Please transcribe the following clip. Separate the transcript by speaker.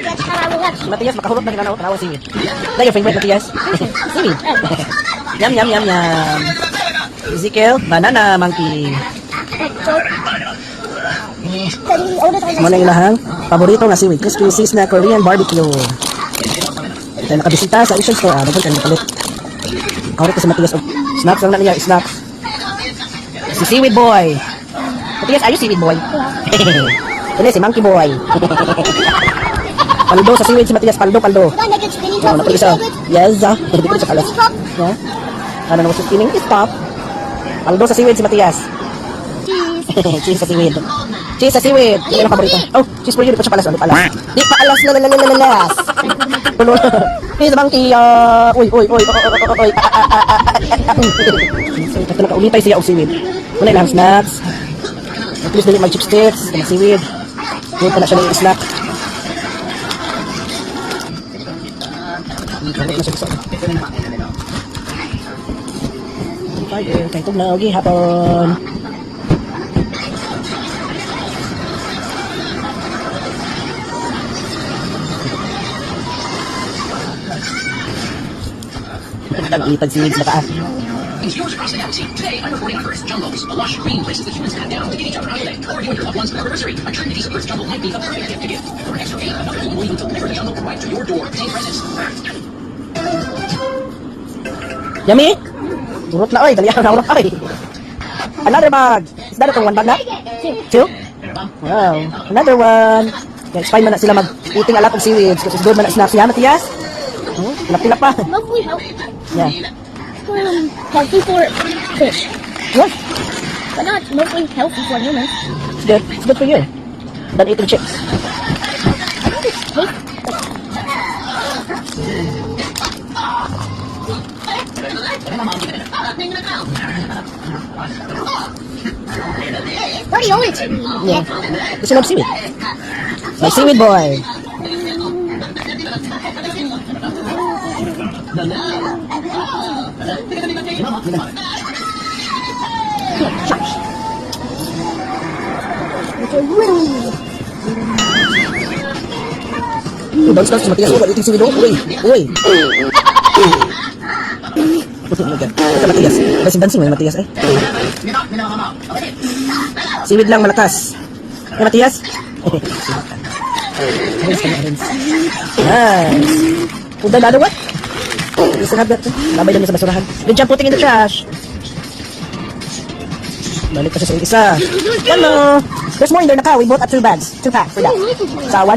Speaker 1: That's how I will watch.
Speaker 2: Si Matias, makahurot na ginanaw. Tanawa seaweed. Is that your favorite, Matias? Seaweed. Yum, yum, yum, yum. Ezekiel, banana monkey. Mao na ilahang paborito nga seaweed. Crispy cheese na Korean barbecue. Tayo nakabisita sa Asian store. Ah, daghan kayo palit. Kahurot ko si Matias og snacks lang na niya, snacks. Si Seaweed Boy. Matias, are you Seaweed Boy? Ini si Monkey Boy. Paldo sa seaweed si Matias, paldo, paldo.
Speaker 1: Can I make a spinning
Speaker 2: Oh,
Speaker 1: top for
Speaker 2: napali
Speaker 1: you,
Speaker 2: siya.
Speaker 1: David?
Speaker 2: Yes, ah. Hindi ko siya kalas.
Speaker 1: Spinning top?
Speaker 2: Yeah. Ano na spinning stop. Paldo sa seaweed si Matias.
Speaker 1: Cheese.
Speaker 2: Cheese sa seaweed. Cheese sa seaweed. Yan ang paborito. Oh, cheese for you. Di pa siya palas. Oh, di pa alas. Di pa alas. Lalalalas. Tulo. Here's the monkey. Uy, uy, uy, uy, uy, uy, uy. Ah, ah, ah, ah, ah, ah, ah. So, ito nakaulitay siya og seaweed. Muna ilang snacks. At least dili mag chipsticks, mag seaweed. Good pa na siya ng snack. Kahit na siya gusto. Kay tugnaw gihapon. Nag-itag seaweed sa paa.
Speaker 3: Things viewers across the galaxy. Today, I'm reporting on Earth's jungles, the lush green places that humans cut down to give each other a holiday. Or you and your loved ones anniversary. A trimmed piece of Earth's jungle might be the perfect gift to give. For an extra fee, another team will even deliver the jungle right to your door. Same presents.
Speaker 2: Yummy? Urot na oy, dali na urot oy. Another bag. Is that itong one bag na? Two? Wow. Another one. Yeah, it's fine man na sila mag eating a lot of seaweeds because it's good man na snacks. Yeah, Matias? Tilap-tilap pa.
Speaker 1: Mostly healthy.
Speaker 2: Yeah.
Speaker 1: Healthy for fish, but not mostly healthy for humans.
Speaker 2: It's good. It's good for you than eating chips.
Speaker 1: I think it tastes like. Already own it.
Speaker 2: Yeah. Does you love seaweed? My seaweed boy.
Speaker 1: Shucks. It's a really
Speaker 2: Uy, bounce bounce si Matias. Uy, eating seaweed. Oh, uy, uy. Oh my God. Ito Matias. Dancing dancing may Matias eh. Seaweed lang malakas. Eh, Matias? Arrange kami, arrange. Nice. Put the other one. You still have that. Labay lang sa basurahan. Good job putting in the trash. Balik pa siya sa isa. One more. There's more in there, naka. We bought two bags. Two pack for that. Sa one